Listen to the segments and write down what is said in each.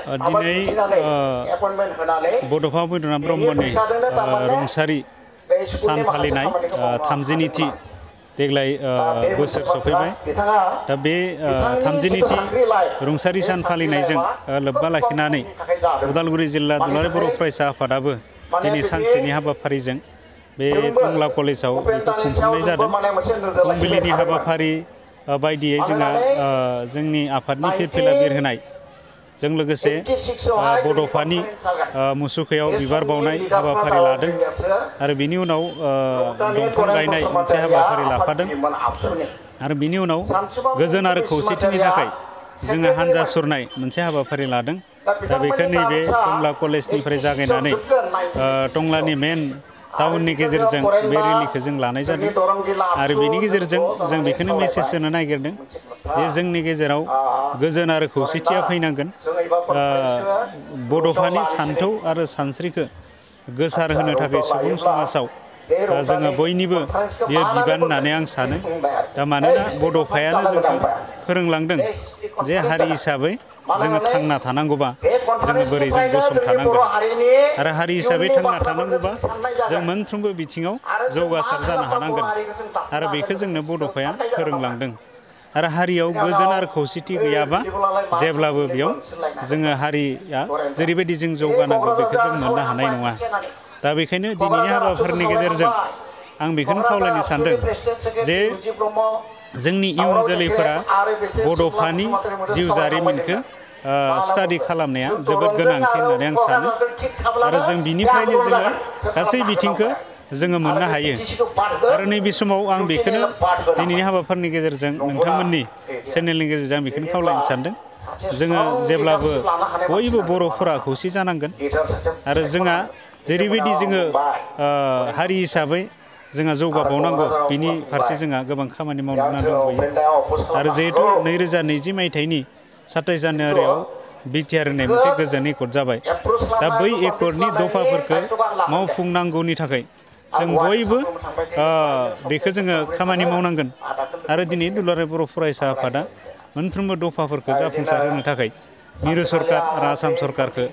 दिनै बड'फा उपेन्द्रनाथ ब्रह्मनि रुंसारि सान फालिनाय 30निथि देग्लाय बोसोर सफैबाय। दा बे 30निथि रुंसारि सान फालिनायजों लोब्बा लाखिनानै उदालगुरि जिल्ला दुलाराय बर' फरायसा आफादाबो दिनै सानसेनि हाबाफारिजों बे टंला कलेजाव बेखौ खुंफुंनाय जादों। फुंबिलिनि हाबाफारि बायदियै जोंहा जोंनि आफादनि फिरफिला बिरहोनाय जों लोगोसे बड'फानि मुसुखायाव बिबार बावनाय हाबाफारि लादों आरो बिनि उनाव दंफां गायनाय मोनसे हाबाफारि लाफादों आरो बिनि उनाव गोजोन आरो खौसेथिनि थाखाय जोङो हानजा सुरनाय मोनसे हाबाफारि लादों। दा बेखौ नैबे टंला कलेजनिफ्राय जागायनानै टंलानि मेन टाउननि गेजेरजों बे रेलिखौ जों लानाय जादों आरो बेनि गेजेरजों जों बेखौनो मेसेज होनो नागिरदों जे जोंनि गेजेराव गोजोन आरो खौसेथिया फैनांगोन। बड'फानि सान्थौ आरो सानस्रिखौ गोसार होनो थाखाय सुबुं समाजाव जोङो बयनिबो बेयो बिबान होननानै आं सानो। दा मानोना बड'फायानो जोंखौ फोरोंलांदों जे हारि हिसाबै जोङो थांना थानांगौबा जोङो बोरै जों गसंथानांगोन आरो हारि हिसाबै थांना थानांगौबा जों मोनफ्रोमबो बिथिङाव जौगासार जानो हानांगोन आरो बेखौ जोंनो बड'फाया फोरोंलांदों। आरो हारियाव गोजोन आरो खौसेथि गैयाबा जेब्लाबो बेयाव जोङो हारिया जेरैबायदि जों जौगानांगौ बेखौ जों मोननो हानाय नङा। दा बेखायनो दिनैनि हाबाफारिनि गेजेरजों आं बेखौनो खावलायनो सानदों जे जोंनि इयुन जोलैफोरा बड'फानि जिउ जारिमिनखौ स्टाडि खालामनाया जोबोद गोनांथि होननानै आं सानो आरो जों बिनिफ्रायनो जोङो गासै बिथिंखौ जोङो मोननो हायो। आरो नैबे समाव आं बेखौनो दिनैनि हाबाफारिनि गेजेरजों नोंथांमोननि चेनेलनि गेजेरजों आं बेखौनो खावलायनो सानदों जोङो जेब्लाबो बयबो बर'फोरा खौसे जानांगोन आरो जोंहा जेरैबायदि जोङो हारि हिसाबै जोंहा जौगाबावनांगौ बिनि फारसे जोंहा गोबां खामानि मावनो गोनां दंबावो। आरो जिहेथु 2020 मायथाइनि 27 जानुवारियाव बिटिआर होननाय मोनसे गोजोन एकर्ड जाबाय। दा बै एकर्डनि दफाफोरखौ मावफुंनांगौनि थाखाय जों बयबो बेखौ जोङो खामानि मावनांगोन आरो दिनै दुलाराय बर' फरायसा आफादा मोनफ्रोमबो दफाफोरखौ जाफुंसार होनो थाखाय मिरु सरकार आरो आसाम सरकारखौ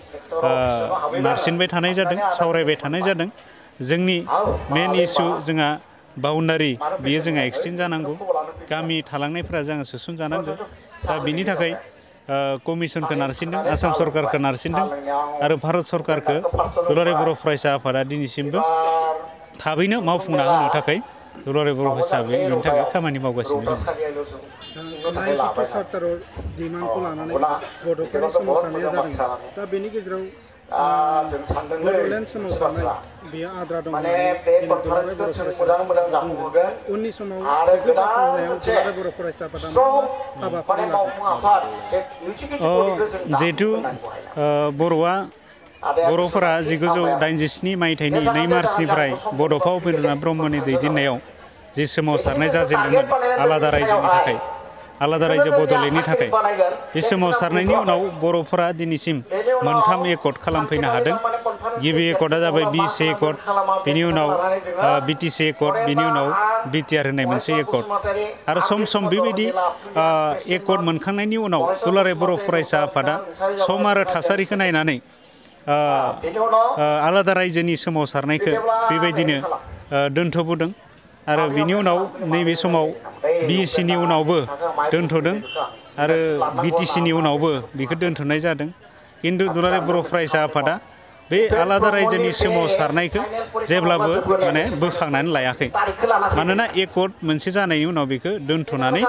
नारसिनबाय थानाय जादों, सावरायबाय थानाय जादों। जोंनि मेन इसु जोंहा बाउन्डारि बियो जोंहा एक्सटेन्ड जानांगौ, गामि थालांनायफोरा जोंहा सोसनजानांगौ। दा बिनि थाखाय कमिसनखौ नारसिनदों, आसाम सरकारखौ नारसिनदों आरो भारत सरकारखौ दुलाराय बर' फरायसा आफादा दिनैसिमबो थाबैनो मावफुंना होनो थाखाय दुलाराय बर' हिसाबै बेनि थाखाय खामानि मावगासिनो दं। डिमान्डखौ लानानै बड'फानि सोमावसारनाया जादों। दा बेनि गेजेराव बड'लेण्ड सोमावसारनाय बेयो आद्रा दं होननानै उननि समाव बेखौ जाफुंहोनायाव दुलाराय बर' फरायसा आफादा हाबाफारि जिहेथु बर'फोरा 1987 मायथाइनि 2 मार्चनिफ्राय बड'फा उपेन्द्रनाथ ब्रह्मनि दैदेननायाव जि सोमावसारनाय जाजेनदोंमोन आलादा रायजोनि थाखाय, आलादा रायजो बड'लेण्डनि थाखाय, बे सोमावसारनायनि उनाव बर'फोरा दिनैसिम 3 एकर्ड खालामफैनो हादों। गिबि एकर्डआ जाबाय BC एकर्ड, बेनि उनाव BTC एकर्ड, बेनि उनाव बिटिआर होननाय मोनसे एकर्ड। आरो सम सम बेबायदि एकर्ड मोनखांनायनि उनाव दुलाराय बर' फरायसा आफादा सम आरो थासारिखौ नायनानै आलादा रायजोनि सोमावसारनायखौ बेबायदिनो दोनथ'बोदों आरो बिनि उनाव नैबे समाव BECनि उनावबो दोनथ'दों आरो BTCनि उनावबो बेखौ दोनथ'नाय जादों। खिन्थु दुलाराय बर' फरायसा आफादा बे आलादा रायजोनि सोमावसारनायखौ जेब्लाबो बोखांनानै लायाखै। मानोना एकर्ड मोनसे जानायनि उनाव बेखौ दोनथ'नानै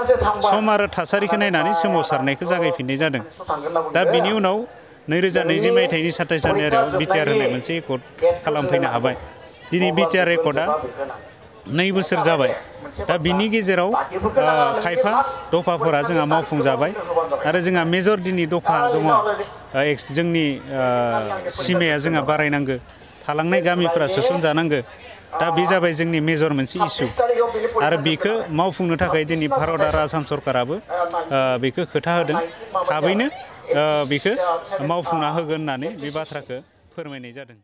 सम आरो थासारिखौ नायनानै सोमावसारनायखौ जागायफिननाय जादों। दा बिनि उनाव 2020 मायथाइनि 27 जानुवारियाव बिटिआर होननाय मोनसे एकर्ड खालामफैनो हाबाय। दिनै बिटिआर एकर्डआ 2 बोसोर जाबाय। दा बिनि गेजेराव खायफा दफाफोरा जोंहा मावफुंजाबाय आरो जोंहा मेजर दिनै दफा दङ। जोंनि सिमाया जोंहा बारायनांगौ, थालांनाय गामिफोरा सोसनजानांगौ। दा बे जाबाय जोंनि मेजर मोनसे इसु आरो बेखौ मावफुंनो थाखाय दिनै भारत आरो आसाम सरकाराबो बेखौ खोथा होदों, थाबैनो बेखौ मावफुंना होगोन होननानै बे बाथ्राखौ फोरमायनाय जादों।